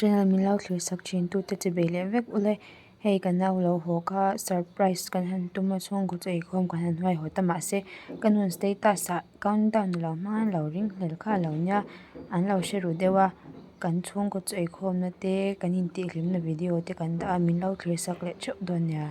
channel min lo thlir sak thin tu te chi bei leh vek ule hei ka nau lo haw kha surprise kan han tum a chhungkaw chu eikhawm kan han huaihawt a mahse ka nun status ah countdown a lo hmang a lo ring hlel kha a lo nia an lo hre ru deuh a kan chhungkaw chu eikhawm na te kan intih hlim na video te kan dah a min lo thlir sak leh theuh dawn nia.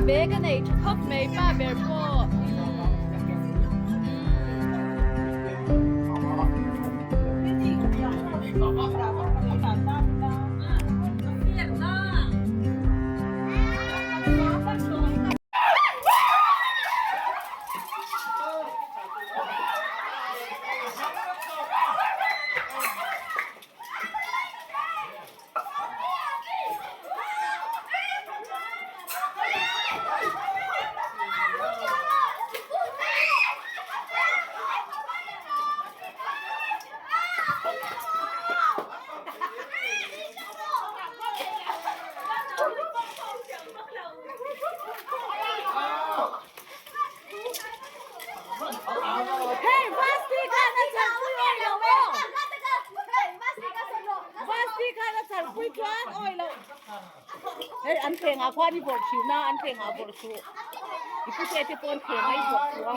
Bag a nei tha khawp mai pa ber pawh. Hei an thengah khuan i vawrh thin a an thengah vawrh suh i pute te pawh an thengah i vawrh suh a.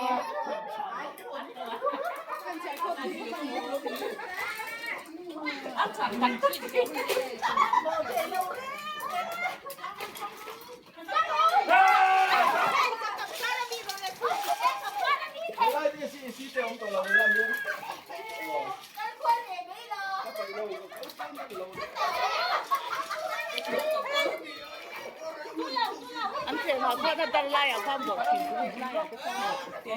An thengah khuan a dar laiah khuan vawrh thin chu laiah te khuan vawrh te.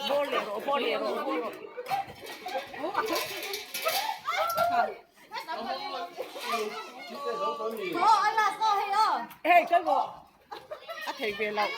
Bawr leh rawh bawr leh rawh bawr rawh. Hei kal rawh a thei ve loh.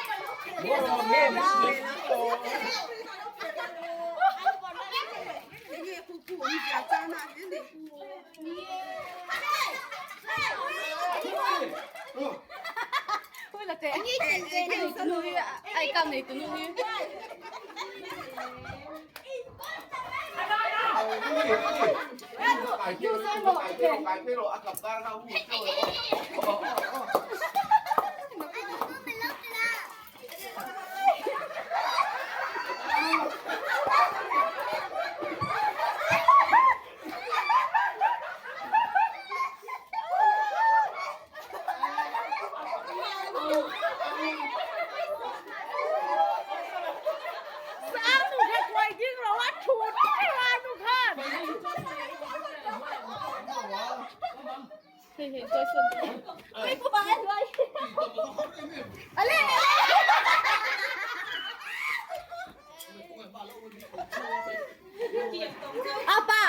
Apa?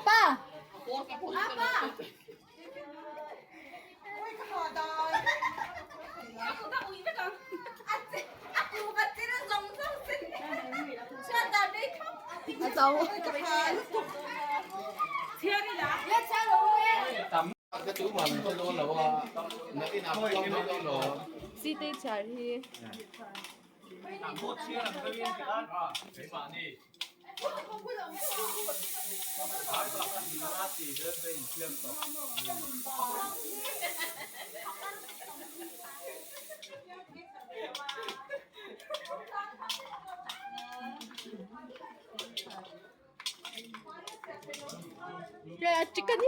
Pa. Sitei chhiar hi. Chicken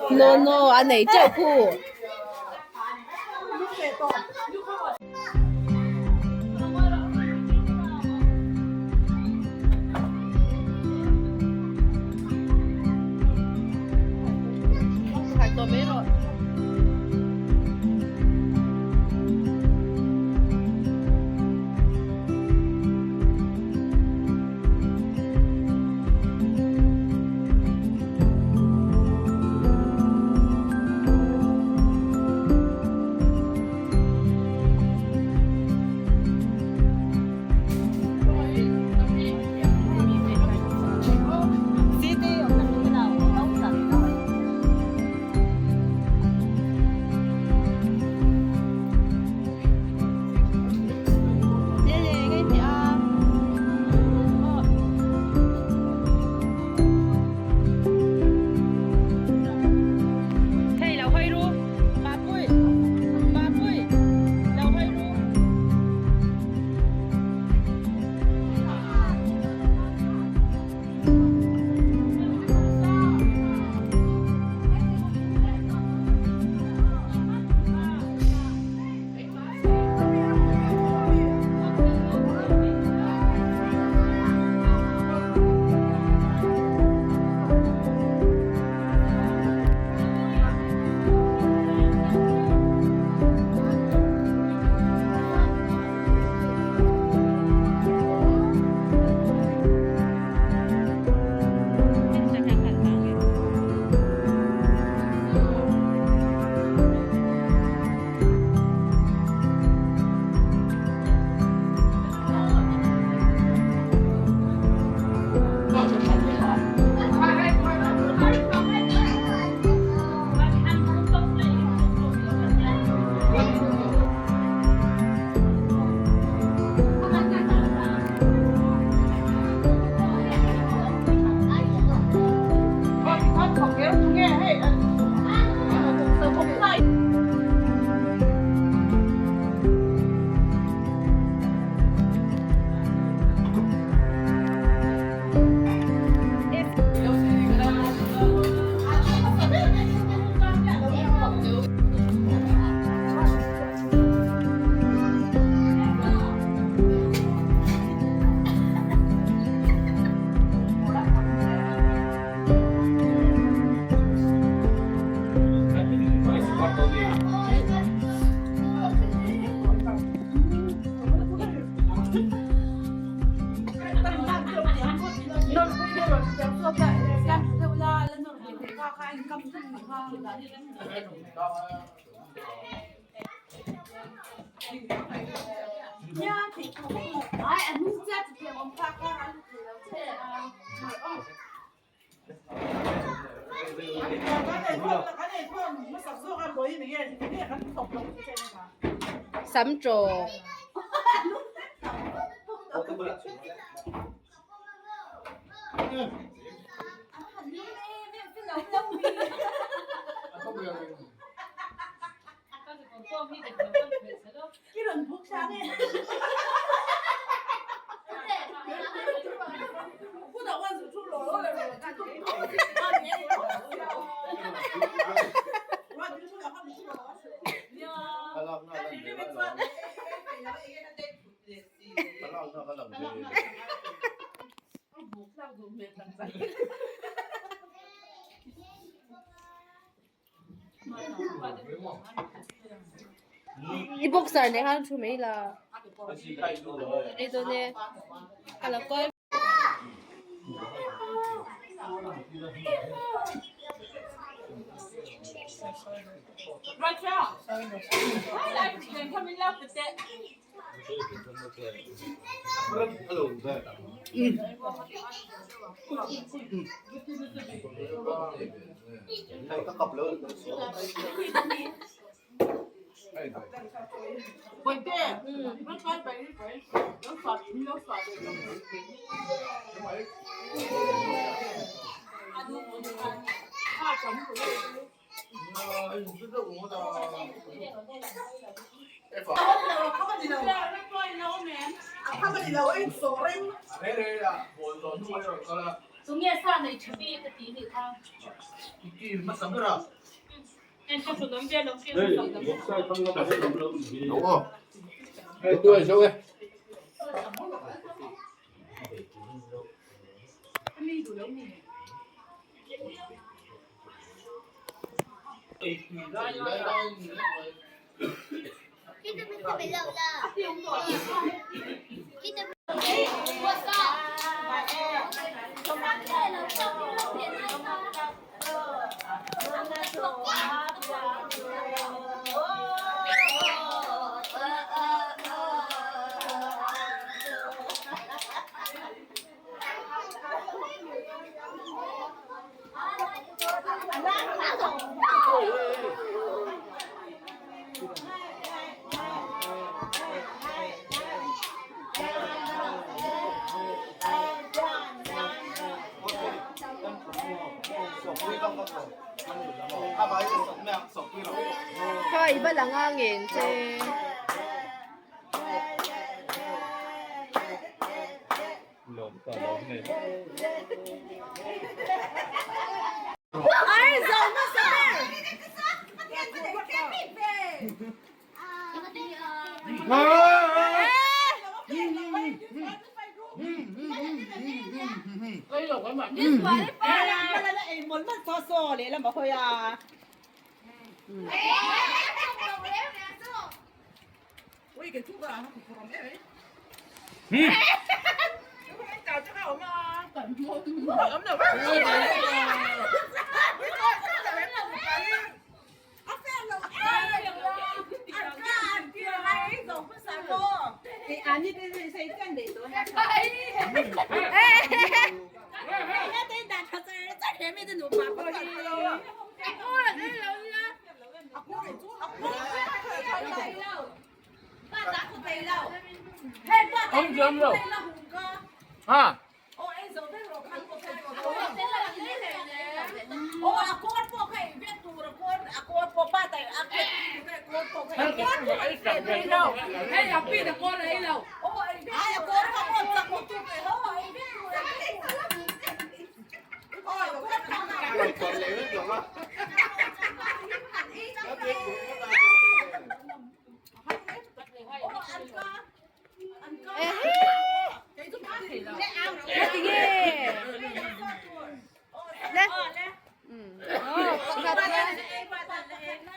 No no a nei teuh khu. Sam chaw. I boxer nen khan thu mai la. Ei dawn e. Ka lo kawi. Kha i va lang a ngen che.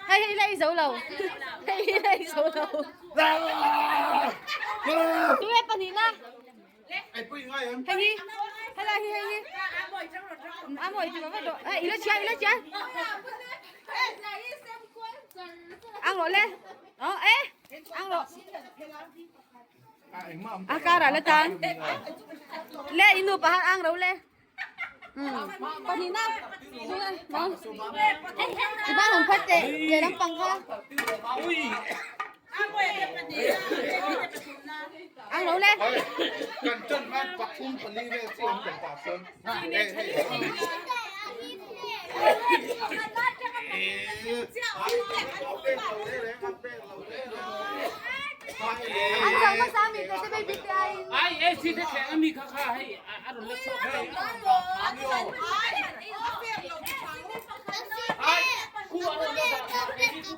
Hei hei la i zo lo. Hei hi la i zo lo. Tu e pahnih na. Hei hi. Hei la hi hei hi. A mawi ti ma do. Hei i la chia i la chia. Ang rawh le. Oh eh. Ang rawh. A kar ah la tan. Le i nu pahan ang ro le. Pahnih na. I ban hon phat teh lehlam pang kha. Ang lo le. An zo hmasa mi te te baby te ai. Ai AC te thleng ami kha kha hei a rawn la chhuak hei. Ai khu a rawn la dah dah AC chu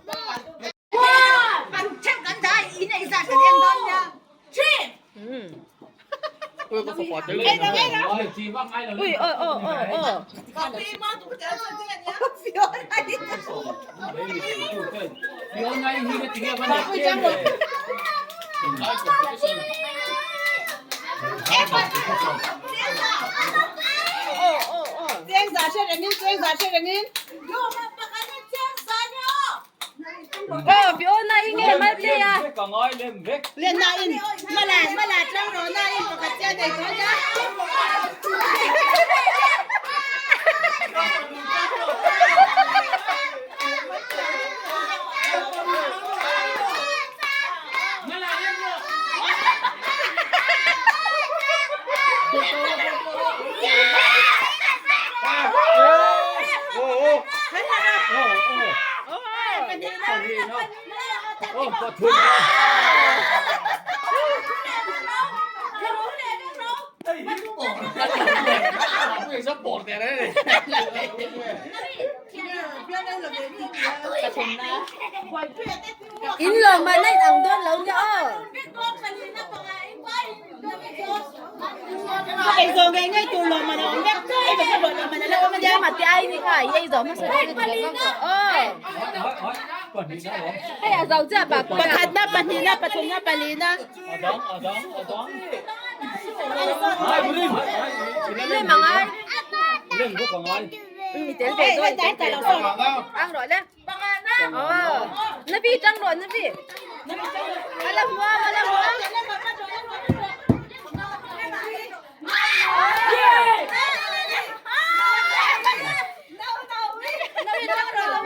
Ui ôi ôi ôi ôi. Oh, Fiona inge mal te a. In lawm ah night ang dawn lo nia aw. Ei zawh ngei ngei tur lawm man a awm vek. Ei zawh hmasa lawm man a la awm a nia. Mah te ai ni kha i ei zawh hmasa dawn a ti vak tawh aw. Hei a zo chiah bak Pakhatna, pahnihna, pathumna, palina. Lem a ngai. Mi tel ve dawn tel ve dawn. Ang rawh le. Aw. Navi tang rawh Navi. Ala hmuam ala hmuam. Navi tang rawh Navi tang rawh.